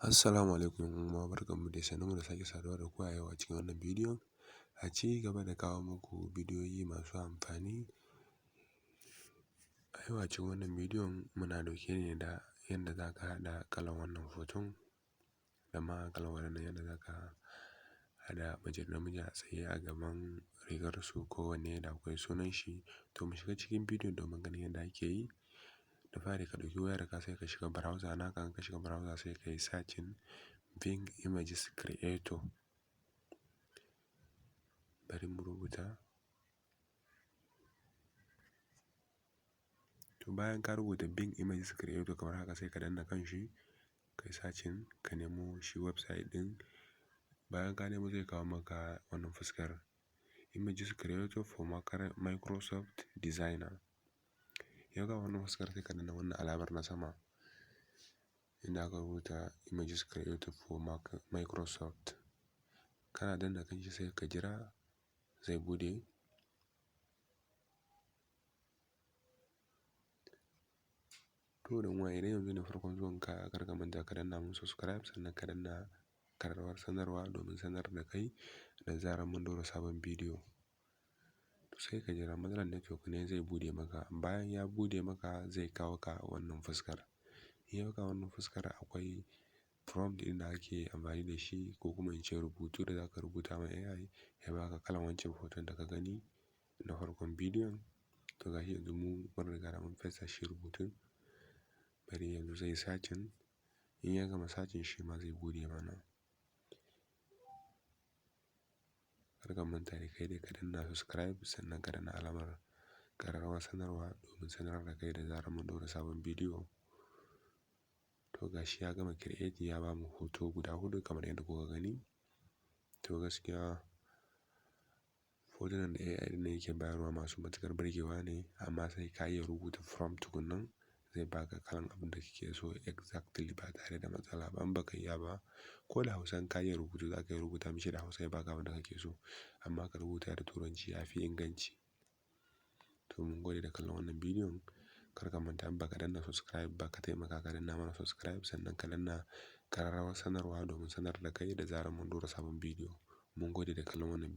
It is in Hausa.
Assalamu alaikum ‘yan uwa, barkanmu da sannunmu da sake saduwa da ku a yau a cikin wannan bidiyon. A ci gaba da kawo muku bidiyoyi masu amfani. A yau a cikin wannan bidiyon muna ɗauke ne da yadda za ka haɗa kalan wannan hoton da ma kalan wannan, yadda za ka haɗa mace da namiji a tsaye a gaban rigarsu, kowanne da akwai sunan shi. To, mu shiga cikin bidiyon domin ganin yadda ake yi. Da fari ka ɗauki wayarka, sai ka shiga browser naka. In ka shiga browser, sai ka yi searching Bing Images Creator. Bari mu rubuta. To, bayan ka rubuta Bing Images Creator kamar haka, sai ka danna kan shi, ka yi searching, ka nemo shi website ɗin. Bayan ka nemo, zai kawo maka wannan fuskar, Images Creator for Microsoft Designer. Ya kawo wannan fuskar, sai ka danna wannan alamar na sama inda aka rubuta Images Creator for Microsoft. Kana danna kan shi, sai ka jira zai bude. To, dan uwa, idan yanzu ne farkon zuwan ka, kar ka manta ka danna mun subscribe, sannan ka danna kararrawar sanarwa domin sanar da kai da zarar mun ɗora sabon bidiyo. To, sai ka jira, matsalar network ne, zai bude maka. Bayan ya bude maka, zai kawo ka wannan fuskar. In ya kawo wannan fuskar, akwai prompt ɗin da ake amfani da shi, ko kuma in ce rubutu da za ka rubuta ma AI ya baka kalan wancan hoton da ka gani na farkon bidiyon. To, gashi yanzu mu mun riga da mun fesa shi rubutun. Bari yanzu zai searching. In ya gama searching, shi ma zai bude mana. Kar ka manta da kai dai ka danna subscribe, sannan ka danna alamar ƙararrawar sanarwa domin sanar da kai da zarar mun ɗora sabon bidiyo. To, gashi ya gama create, ya bamu hoto guda huɗu kamar yadda kuka gani. To, gaskiya hotunan da AI ɗin nan yake bayarwa masu matuƙar burgewa ne, amma sai ka iya rubuta prompt tukunnan zai baka kalan abin da kake so exactly ba tare da matsala ba. In baka iya ba, ko da Hausa in ka iya rubutu, za ka iya rubuta mishi da Hausa ya baka abin da kake so, amma ka rubuta da Turanci ya fi inganci. To, mun gode da kallon wannan bidiyon. Kar ka manta, in baka danna subscribe ba, ka taimaka ka danna mana subscribe, sannan ka danna ƙararrawar sanarwa domin sanar da kai da zarar mun ɗora sabon bidiyo. Mun gode da kallon wannan.